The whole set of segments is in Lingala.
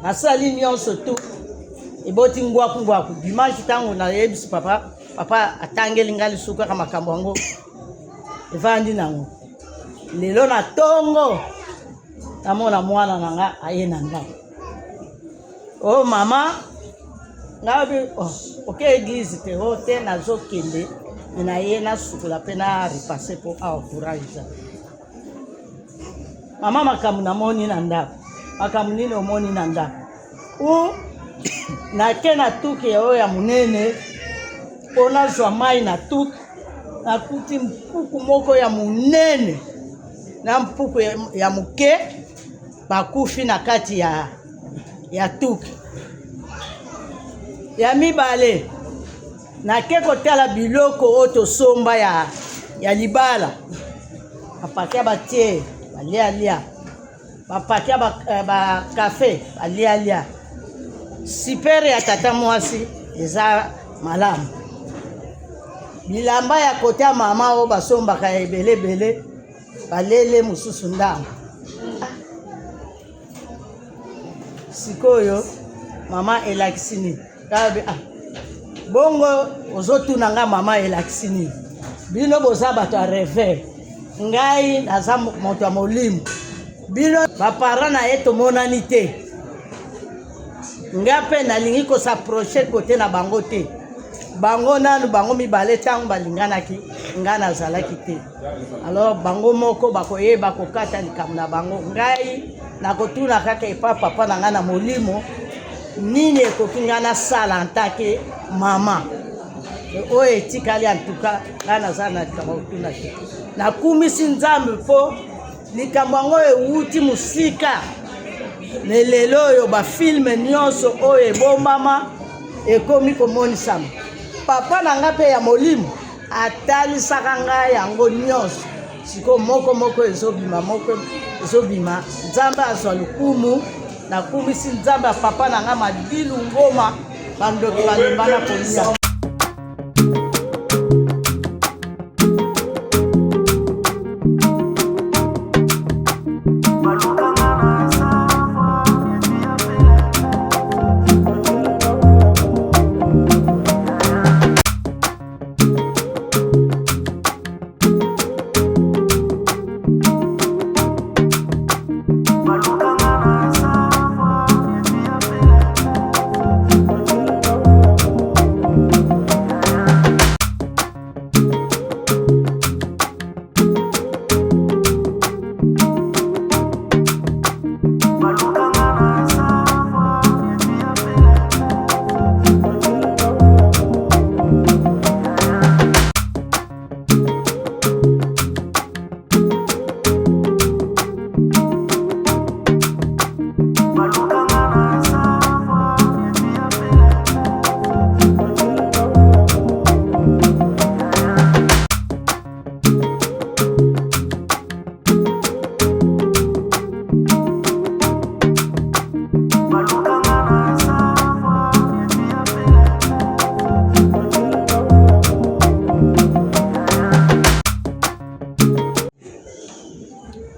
Nasali nyonso tu eboti ngwaku ngwaku. Dimanche ntango nayebisi papa, papa atangeli ngai lisusu kaka makambo yango evandi nango. Lelo na tongo namona mwana na nga aye na ndako. Oh mama, ngai bi oh, oke eglise te, oh te nazokende me naye nasukola mpe na repasse mpo awa courage eza. Mama makambo namoni na ndako, makambo nini omoni na ndako? U nake na tuki oyo ya monene mpo nazwa mai na tuki, nakuti mpuku moko ya monene na mpuku ya moke bakufi na kati ya, ya tuki. Ya mibale nake kotala biloko oyo tosomba ya, ya libala bapake ya batie balialia bapake ya bakafe ba eh, balialia sipere ya tata mwasi eza malamu bilamba ya kote ya mama oyo basombaka ya ebele ebele balele mosusu ndambo sikoyo mama elakisi nini ah, bongo ozotuna nga mama elakisi nini bino boza bato ya reve ngai naza moto ya molimo bino baparent na ye tomonani te nga mpe nalingi kosaproche kote na bango te bango nanu bango mibale ntango balinganaki nga nazalaki te alors bango moko bakoyeba kokata likambo na bango ngai nakotuna kaka epa papa na ngai na molimo nini ekoki ngai nasala antake mama oyo etikali antuka ngai naza na likambo kotuna te nakumisi nzambe mpo Likambo yango ewuti mosika me lelo oyo bafilme nyonso oyo ebombama ekomi komonisama. Papa na ngai mpe ya molimo atalisaka ngai yango nyonso. Sikoyo moko moko ezobima, moko ezobima. Nzambe azwa lokumu. Nakumisi Nzambe ya papa na ngai Madilu Ngoma, bandoki balembana kolia.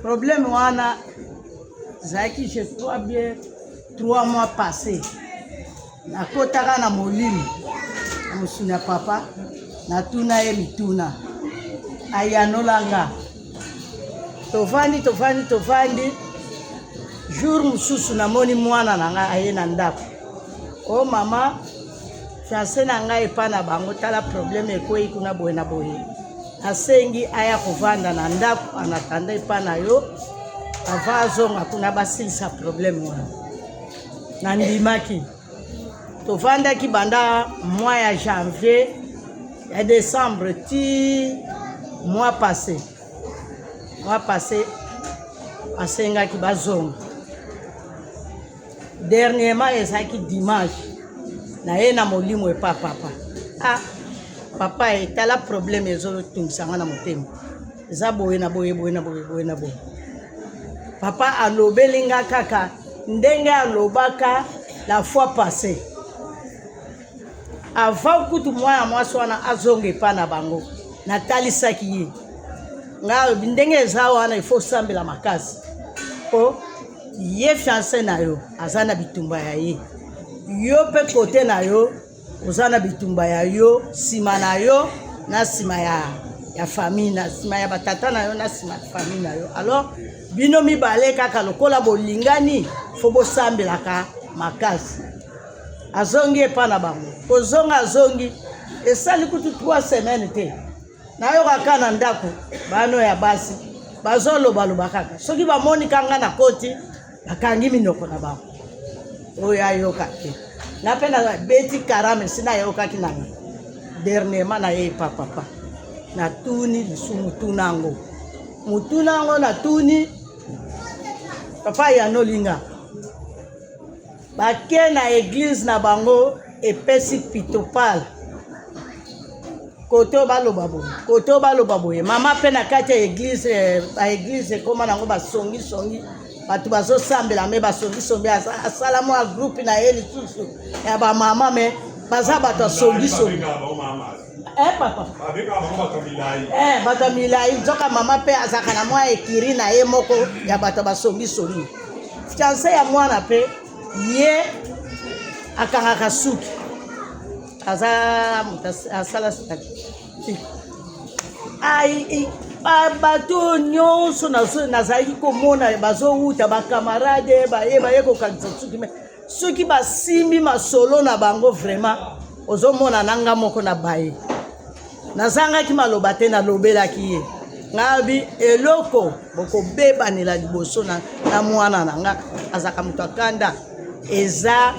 Problème wana ezalaki je crois bien 3 mois passé nakotaka na molimo na mosuni ya papa natuna ye mituna ayanola nga tovandi tovandi tovandi jour mosusu namoni mwana na ngai aye na ndako o oh, mama fiance na ngai epa na bango tala probleme ekwei kuna boye na boye nasengi aya kovanda na ndako anatanda epa na yo ava azonga kuna basilisa probleme wana nandimaki tovandaki banda mois ya janvier ya décembre ti mois passé mois passé asengaki bazonga dernièrement ezalaki dimanche naye na molimo epa papa ah papa etala problème ezotungisa nga na motema eza boye na boye boye na boye boye na boye papa alobeli nga kaka ndenge alobaka la fois passée avant kutu mwana mwasi wana azonga epa na bango natalisaki ye ngai alobi ndenge eza wana ifo osambela makasi mpo Ye fiance na yo aza na bitumba ya ye, yo mpe kote na yo oza na bitumba ya yo, nsima na yo na nsima ya ya famille, na nsima ya batata na yo na nsima ya famille na yo. Alors bino mibale kaka lokola bolingani, fo bosambelaka makasi. Azongi epa na bango, kozonga azongi esali kutu 3 semaine te, nayoka kaka na ndako bano ya basi bazolobaloba kaka, soki bamoni kanga na koti bakangi minoko na bango, oyo ayoka te. Nga mpe nabeti karame si nayokaki na nga dernièrement na ye epa papa, natuni lisusu motuna yango, motuna yango natuni papa yanolinga bake na eglise na bango epesi pitopale kote oyo baloba boye, kote oyo baloba boye. Mama mpe na kati ya eglise, eh, baeglise ekóma nango basongisongi, bato bazosambela me basongisongi, asala mwa groupe na ye lisusu ya bamama, me baza bato ya songisongi. Eh, papa eh, bato ya milai. Nzoka mama mpe azalaka na mwa ekiri na ye moko ya bato ya basongisongi. Fiance ya mwana mpe ye akangaka suki, aza moto asala bato nyonso nazalaki komona bazowuta bakamarade baye baye kokangisa suki, me soki basimbi masolo na bango vraiment ozomona na nga moko na baye nazangaki maloba te, nalobelaki ye ngabi eloko bokobebanela liboso na, na mwana na nga azalaka moto akanda, eza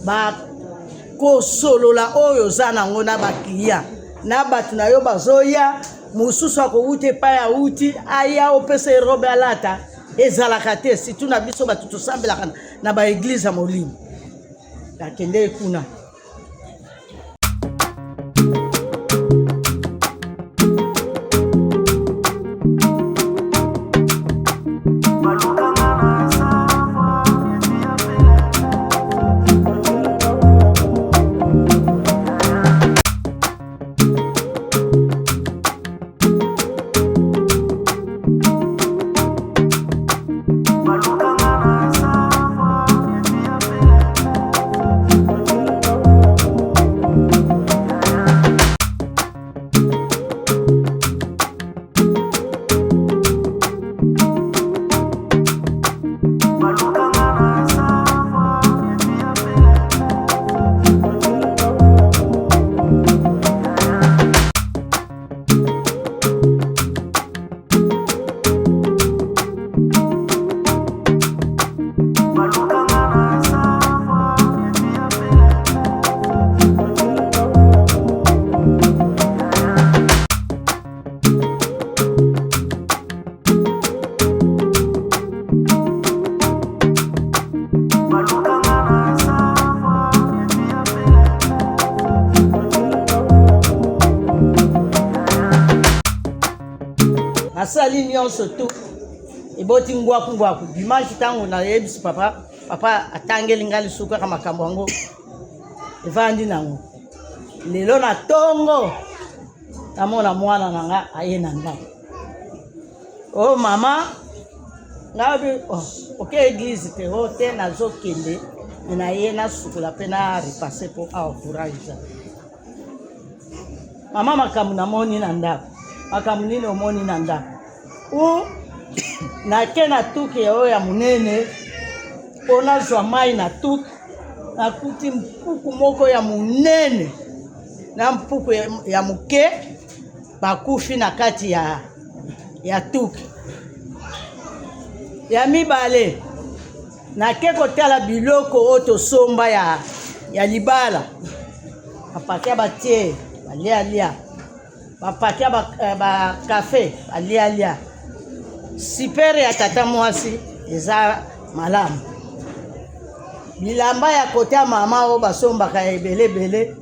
bakosolola oyo oza nango na bakliya na bato na yo bazoya, mosusu akowuta epai awuti aya opesa ye robe alata, ezalaka te, surtout na biso bato tosambelaka na baeglize ya molimo. Nakende kuna. Nasali nyonso tu eboti ngwaku ngwaku. Dimanche ntango nayebisi papa, papa atangeli ngai lisusu kaka makambo yango evandi nango. Lelo na tongo namona mwana na nga aye na ndako, o oh, mama ngai bi oh, oke eglise te, o oh, te nazokende me naye nasukola mpe na repasse mpo awa courage eza. Mama, makambo namoni na ndako, makambo nini omoni na ndako? U nake na tuki oyo ya monene mpo nazwa mai na tuki, nakuti mpuku moko ya monene na mpuku ya moke bakufi na kati ya, ya tuki. Ya mibale, nake kotala biloko oyo tosomba ya, ya libala, bapake ya batie balialia, bapake ya bakafe ba balialia, sipere ya tata mwasi eza malamu, bilamba ya kote ya mama oyo basombaka ya ebele ebele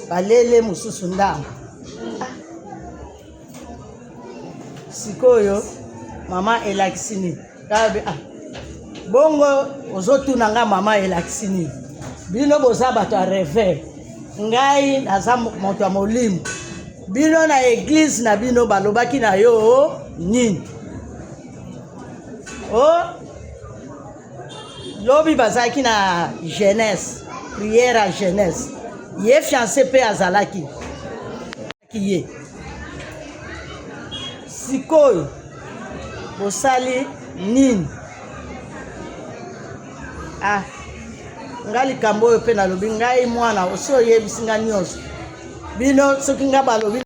balele mosusu ndambo. Sikoyo mama elakisi nini? Ah, bongo ozotuna nga mama elakisi nini? Bino boza bato ya reve, ngai naza moto ya molimo. Bino na eglize na bino balobaki na yo nini? O oh, Lobi bazalaki na jeunesse, prière ya jeunesse. Ye fiancé mpe azalaki ye. Sikoyo bosali nini? Ah, nga likambo oyo mpe nalobi ngai mwana osi oyebisi nga nyonso bino soki nga balobi.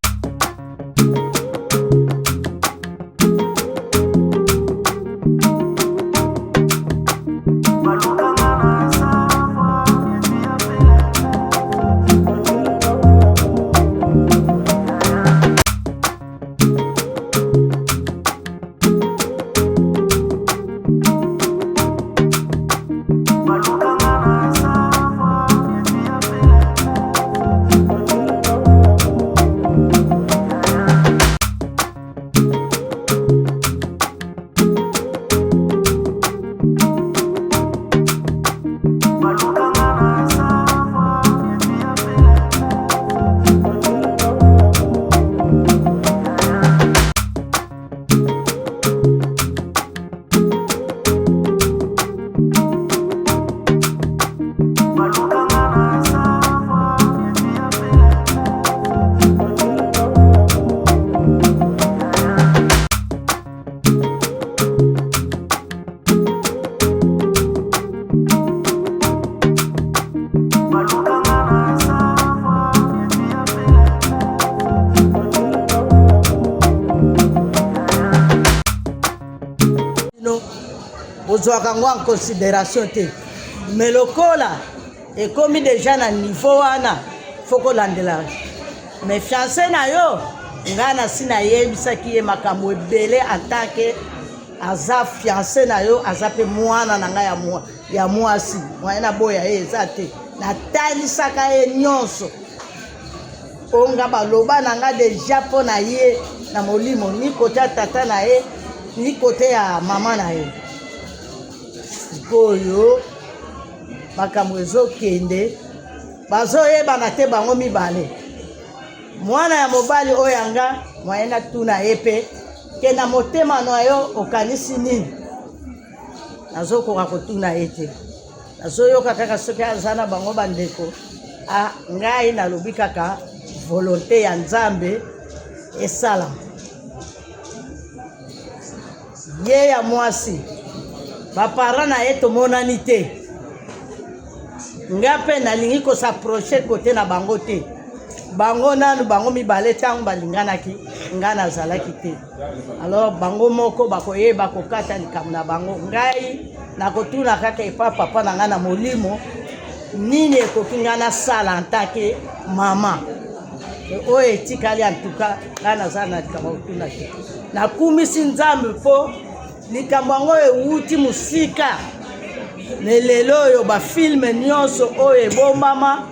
Bozwaka yango en considération te, mais lokola ekomi deja na niveau wana, fo kolandela. Mais fiancé na yo, ngai nasi nayebisaki ye makambo ebele en tant que aza fiancé na yo, aza mpe mwana na ngai ya mwasi, moyen naboya ye eza te. Natalisaka ye nyonso oyo nga baloba na nga deja mpo na ye na molimo, ni kote ya tata na ye ni kote ya mama na ye. Sikoyo makambo ezokende, bazoyebana te bango mibale. Mwana ya mobali oyo ya nga, moyen natuna ye mpe ke na motema na yo okanisi nini, nazokoka kotuna ye te. Nazoyoka kaka soki aza na bango bandeko. A ngai nalobi kaka volonté ya Nzambe esalama. Ye ya mwasi, baparent na ye tomonani te, nga mpe nalingi kosaproche kote na bango te. Bango nanu bango mibale ntango balinganaki, nga nazalaki te. Alors bango moko bakoyeba kokata likambo na bango. Ngai nakotuna kaka epa papa na ngai na molimo, nini ekoki ngai nasala en tant que mama. Oyo etikali, en tout cas ngai naza na likambo kotuna te. Nakumisi Nzambe mpo likambo yango ewuti mosika. Me lelo oyo bafilme nyonso oyo ebombama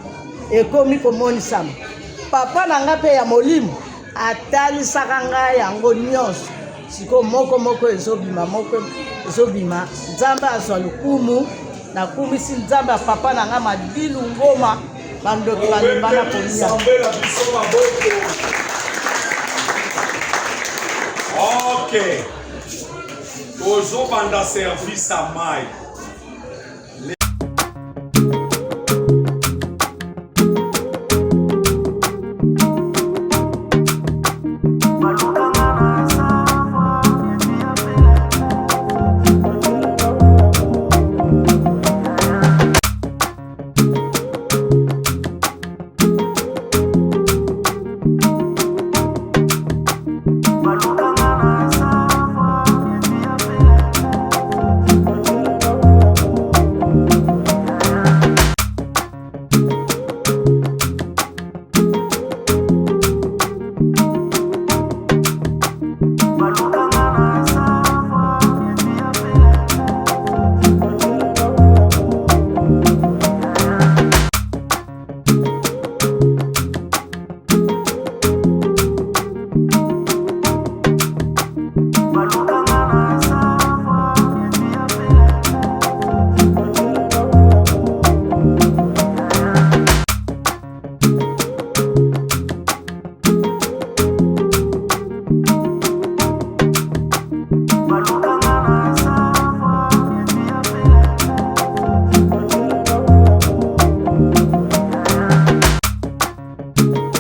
ekomi komonisama. Papa na ngai mpe ya molimo atalisaka ngai yango nyonso. Sikoyo moko moko ezobima, moko ezobima. Nzambe azwa lokumu. Nakumisi Nzambe ya papa na ngai Madilu Ngoma, bandoki balembana kolia. Nzambe na biso maboko. Ok, tozobanda service ya mai.